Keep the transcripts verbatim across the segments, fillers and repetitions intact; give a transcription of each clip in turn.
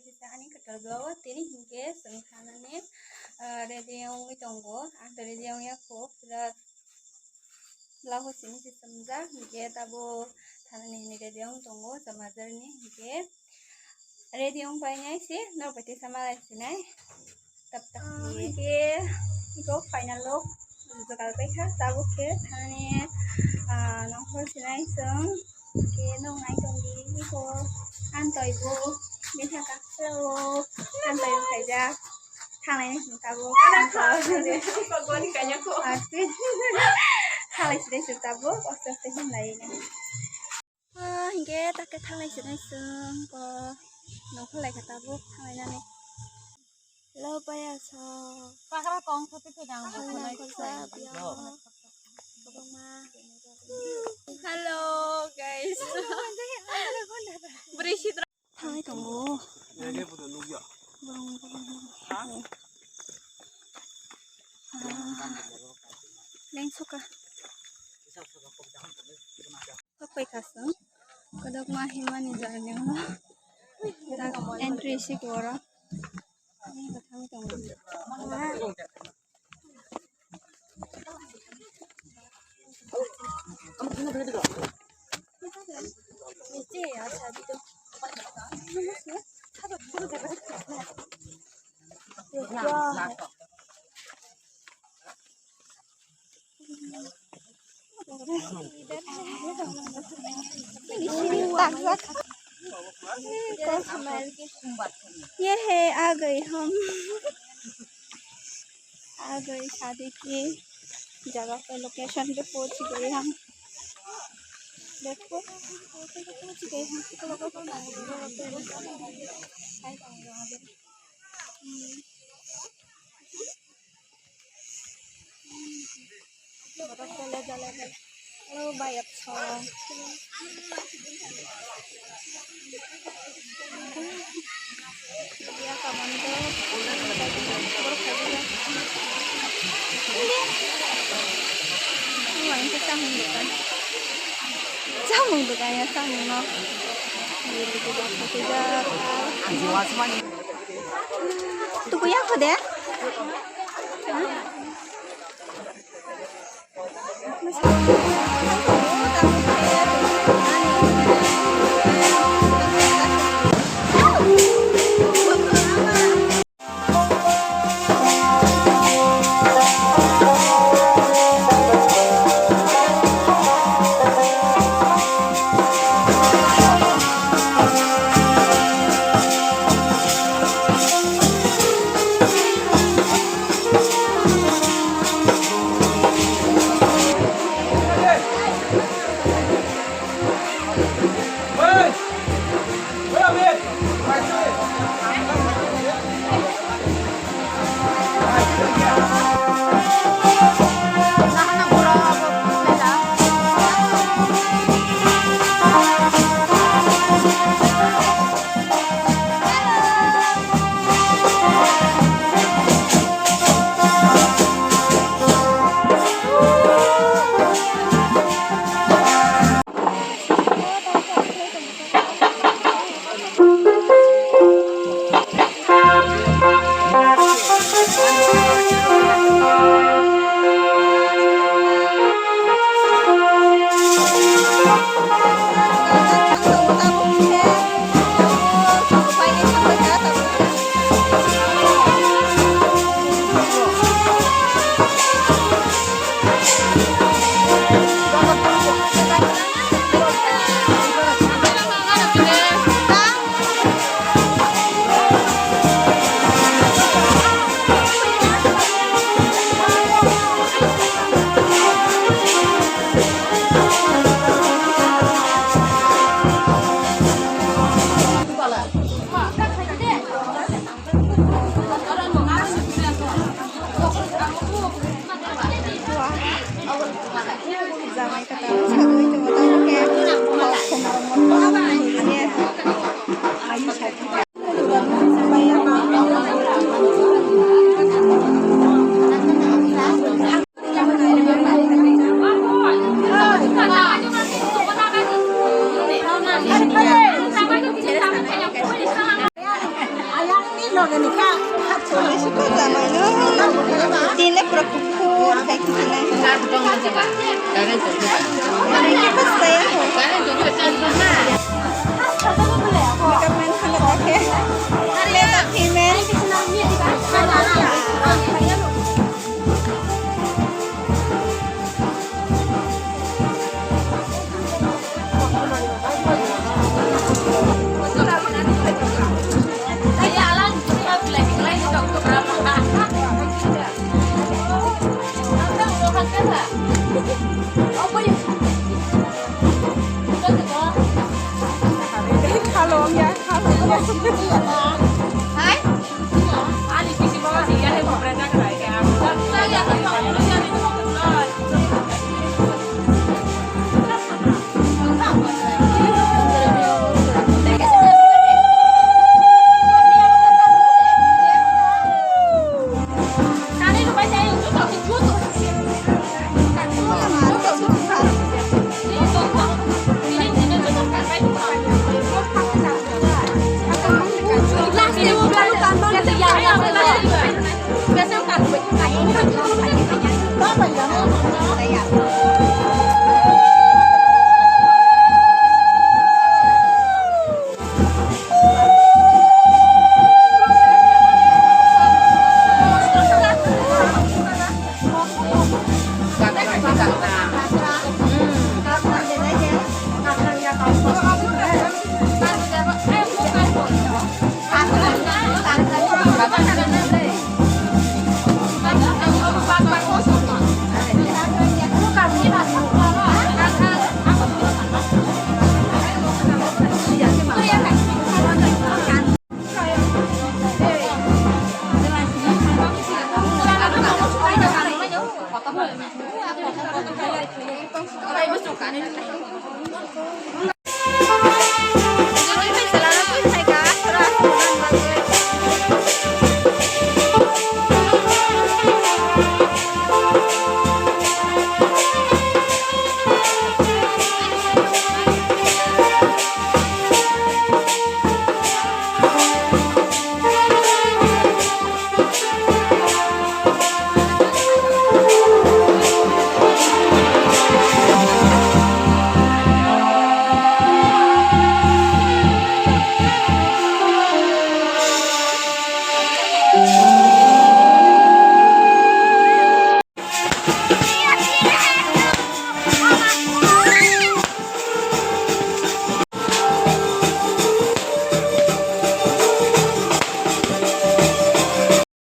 Ani kwtal blogo tini hinkhe chwng thanani, ah, ready wngwi tongo. Ang to ready wngya kho, pura blogo simi se chumjak, hinkhe tabuk thanani hinwi ready wng tongo, chwng hajarni hinkhe ready wng painai se, norok bai teisa malai sinai. Tap tap. Ah, hinkhe iko final o jogal paikha, tabuk khe thanani, ah, nongkhor sinai chwng. Khe nwng nai tongdi, iko ang toibo bini hakha khe o ang toibo khaijak. Thanglai nai chwng tabuk. Thanglai sinai chwng tabuk, aste aste himlai nai. Ah, hinkhe ta khe thanglai sinai chwng ko nongkhor lai kha tabuk thanglai nani. Hello, paya sa. Pakra kong khati phai nang. Hello, guys. Bwrwi sitra. Thangwi tongo. Borong, borong, borong. Ah. Lengsoka. Hapai khasung. Kodok ma himani jarni mo. Tak entry si koro. Ini batang tong. Niche ya, sabi to. ये है, आ गए हम। आ गए शादी की जगह पे, लोकेशन पे पहुंच गए हम। देखो, पहुंच गए हम। Hello, bayat song. Ya, kaman to. Wah, ini samung dukan. Samung dukan ya, samung no. Tuku ya, kode? Hah? Tini pura kuphur hai kuphur nai. Makeup man thangwi tongkhe. Makeup man.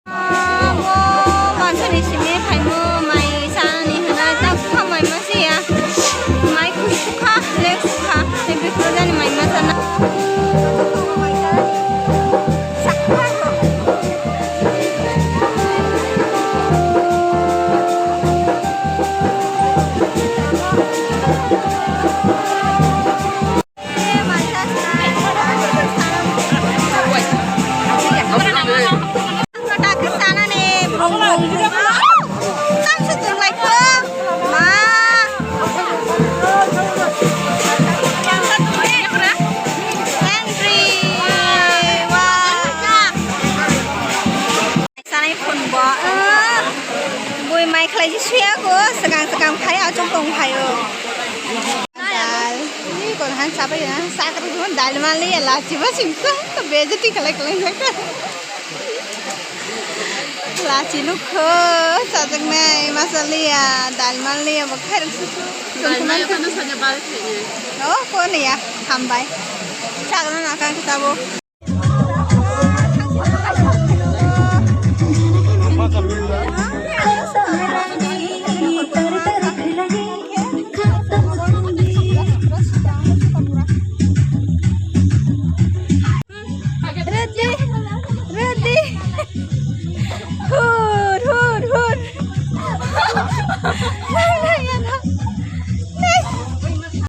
Omo mansani simi phaimo mai sanani hwnwi ta bwkha mai masiya. Mai kusu kha, le kha, tei bwkha jani mai masana. Sanai phone bo, ah, bui mai khlai si suya ko, swkang swkang phai, achuk tong phai o. Dal, ni kon han sabai na, sakri ko dal ma le la, chiba sing ko, to beje ti khlai khlai khlai. Lachi nukho, sajak nai, masaliya, dal ma le, bo khair su su. Dal ma le, kana saja bal khe. Oh, kon ya, hambai. Chak na na kan kitabo.